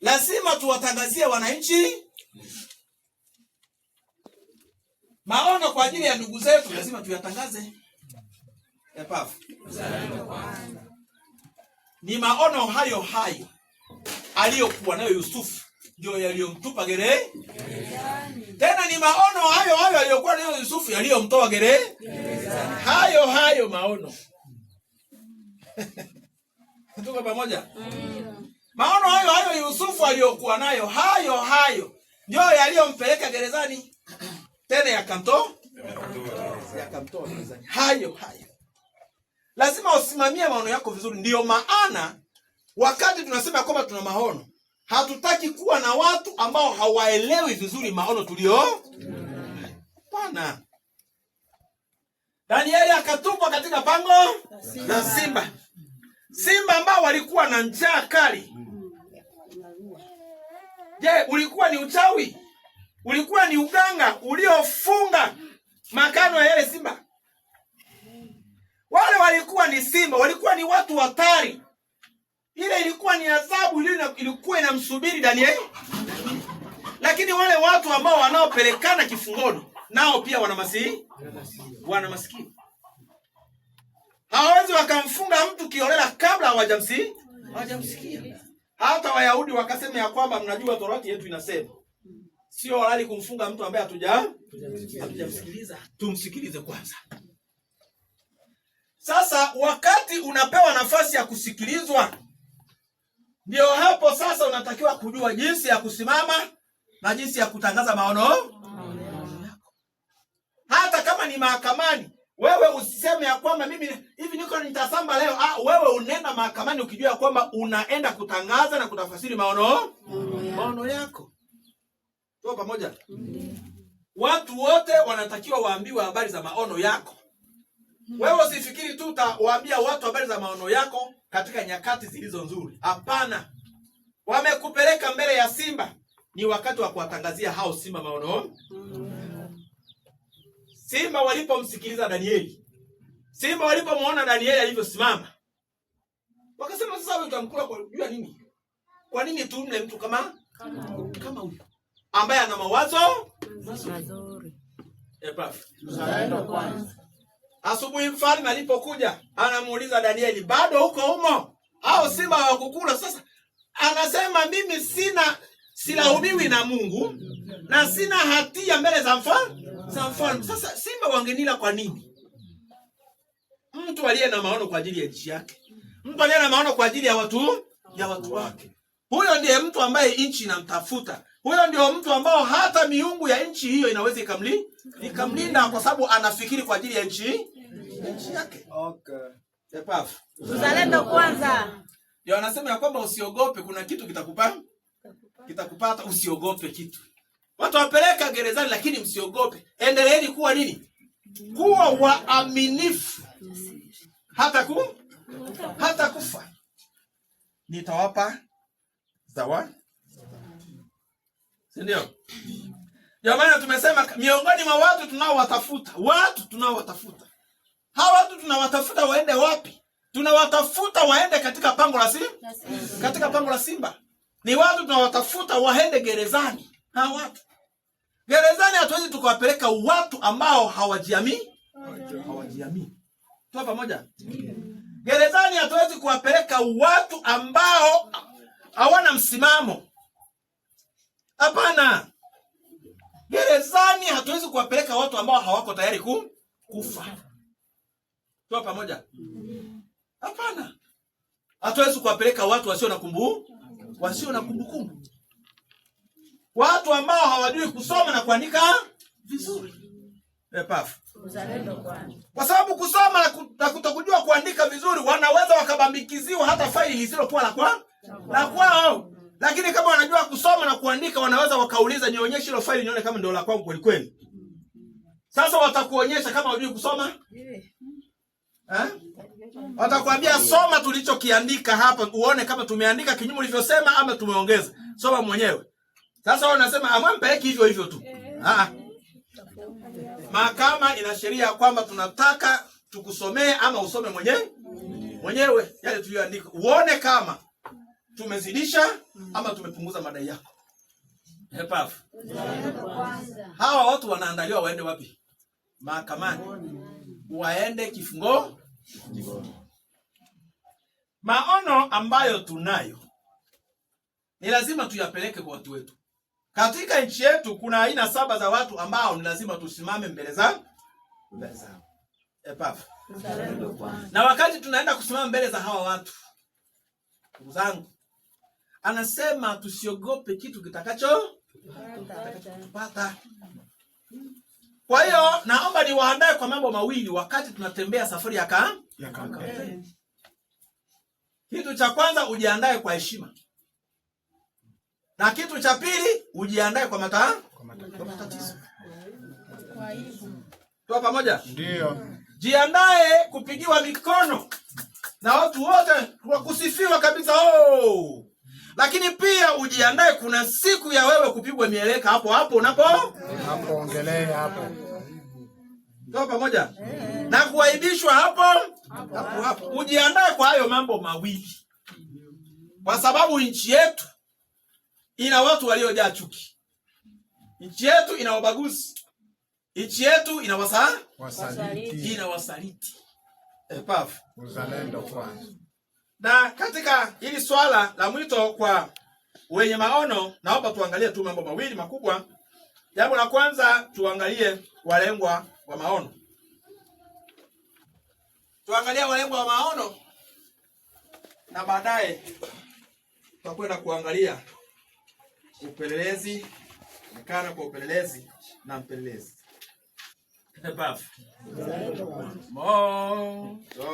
Lazima tuwatangazie wananchi maono kwa ajili ya ndugu zetu, lazima tuyatangaze. Epafu ni maono hayo hayo aliyokuwa nayo Yusufu ndio yaliyomtupa gerezani. Tena ni maono hayo hayo aliyokuwa nayo Yusufu yaliyomtoa gerezani. Hayo hayo maono. Tuko pamoja? Maono hayo hayo Yusufu aliyokuwa nayo hayo hayo ndio yaliyompeleka gerezani. Tena yakamtoa gerezani. Hayo hayo. Lazima usimamie maono yako vizuri. Ndiyo maana wakati tunasema kwamba tuna maono, hatutaki kuwa na watu ambao hawaelewi vizuri maono tulio. Hapana. Danieli akatupwa katika pango la simba. Simba ambao walikuwa na njaa kali. Je, ulikuwa ni uchawi? Ulikuwa ni uganga uliofunga makano ya yale simba? Wale walikuwa ni simba, walikuwa ni watu hatari. Ile ilikuwa ni adhabu ilikuwa inamsubiri Danieli. Lakini wale watu ambao wanaopelekana kifungoni nao pia wana wana masikio. Hawawezi wakamfunga mtu kiolela kabla hawajamsikia. Hata Wayahudi wakasema ya kwamba mnajua Torati yetu inasema sio halali kumfunga mtu ambaye hatujamsikiliza. Tumsikilize kwanza. Sasa wakati unapewa nafasi ya kusikilizwa, ndio hapo sasa unatakiwa kujua jinsi ya kusimama na jinsi ya kutangaza maono yako. Hata kama ni mahakamani, wewe usiseme ya kwamba mimi hivi niko nitasamba leo. Ah, wewe unaenda mahakamani ukijua kwamba unaenda kutangaza na kutafasiri maono yako. Tuko pamoja? Watu wote wanatakiwa waambiwe habari za maono yako. Wewe usifikiri tu utawaambia watu habari za maono yako katika nyakati zilizo nzuri. Hapana. Wamekupeleka mbele ya simba, ni wakati wa kuwatangazia hao simba maono. Simba walipomsikiliza Danieli, simba walipomuona Danieli alivyosimama, wakasema sasa wewe utamkula kwa jua nini? Kwa nini tumle mtu kama huyu ambaye ana mawazo mazuri? Uzalendo kwanza. Asubuhi mfalme alipokuja anamuuliza Danieli, bado huko humo? Hao simba hawakukula? Sasa anasema mimi silaumiwi na Mungu na sina hatia mbele za mfalme. Sasa simba wangenila kwa nini? Mtu aliye na maono kwa ajili ya nchi yake, mtu aliye na maono kwa ajili ya watu wake, huyo ndiye mtu ambaye nchi inamtafuta. Huyo ndio mtu ambao hata miungu ya nchi hiyo inaweza ikamlinda kwa sababu anafikiri kwa ajili ya nchi yake. Okay. Epafu. Uzalendo kwanza. Ndio anasema ya kwamba usiogope, kuna kitu kitakupata, usiogope kitu. Watu wapeleka gerezani, lakini msiogope. Endeleeni kuwa nini? Kuwa waaminifu hata kufa. Nitawapa zawadi. Si ndio? Jamani, tumesema miongoni mwa watu tunaowatafuta, hawa watu tunawatafuta waende wapi? Tunawatafuta waende katika pango la simba, katika pango la simba. Ni watu tunawatafuta waende gerezani. Hawa watu gerezani hatuwezi tukawapeleka watu ambao hawajiamini, hawajiamini. Tuko pamoja? Gerezani hatuwezi kuwapeleka watu ambao hawana msimamo. Hapana. Gerezani hatuwezi kuwapeleka watu ambao hawako tayari kufa. Tuko pamoja? Hapana. Hatuwezi kuwapeleka watu wasio na kumbukumbu. Watu ambao hawajui kusoma na kuandika vizuri. Epafu. Kwa sababu kusoma na kutokujua kuandika vizuri wanaweza wakabambikiziwa hata faili lisilokuwa la kwao. Lakini kama wanajua kusoma na kuandika wanaweza wakauliza, nionyeshe hilo faili nione kama ndio la kwangu kweli kweli. Sasa watakuonyesha kama hujui kusoma? Watakwambia soma tulichokiandika hapa uone kama tumeandika kinyume ulivyosema ama tumeongeza. Soma mwenyewe. Sasa wao wanasema amwampeleki hivyo hivyo tu. Mahakama ina sheria kwamba tunataka tukusomee ama usome mwenyewe yale tuliyoandika. Uone kama Tumezidisha ama tumepunguza madai yako. Hepafu. Hawa watu wanaandaliwa waende wapi? Mahakamani, waende kifungo. Maono ambayo tunayo ni lazima tuyapeleke kwa watu wetu. Katika nchi yetu kuna aina 7 za watu ambao ni lazima tusimame mbele zao. Epafu. Na wakati tunaenda kusimama mbele za hawa watu, ndugu zangu, anasema tusiogope kitu kitakacho kutupata. Kwa hiyo naomba niwaandae kwa mambo mawili wakati tunatembea safari ya kampeni. Kitu cha kwanza, ujiandae kwa heshima, na kitu cha pili, ujiandae kwa matatizo. Tuwa pamoja? Ndio. Jiandae kupigiwa mikono na watu wote kwa kusifiwa kabisa, oh. Lakini pia ujiandae, kuna siku ya wewe kupigwa mieleka hapo hapo unapo hapo, ongelea hapo. Tuwa pamoja? Na kuaibishwa hapo hapo hapo. Ujiandae kwa hayo mambo mawili, kwa sababu nchi yetu ina watu waliojaa chuki, nchi yetu ina wabaguzi, nchi yetu ina wasaliti, ina wasaliti. Epafu. Uzalendo kwanza. Na katika hili swala la mwito kwa wenye maono, naomba tuangalie tu mambo mawili makubwa. Jambo la kwanza, tuangalie walengwa wa maono. Tuangalie walengwa wa maono na baadaye tutakwenda kuangalia upelelezi, nakala kwa upelelezi na mpelelezi. Epafu. Moto.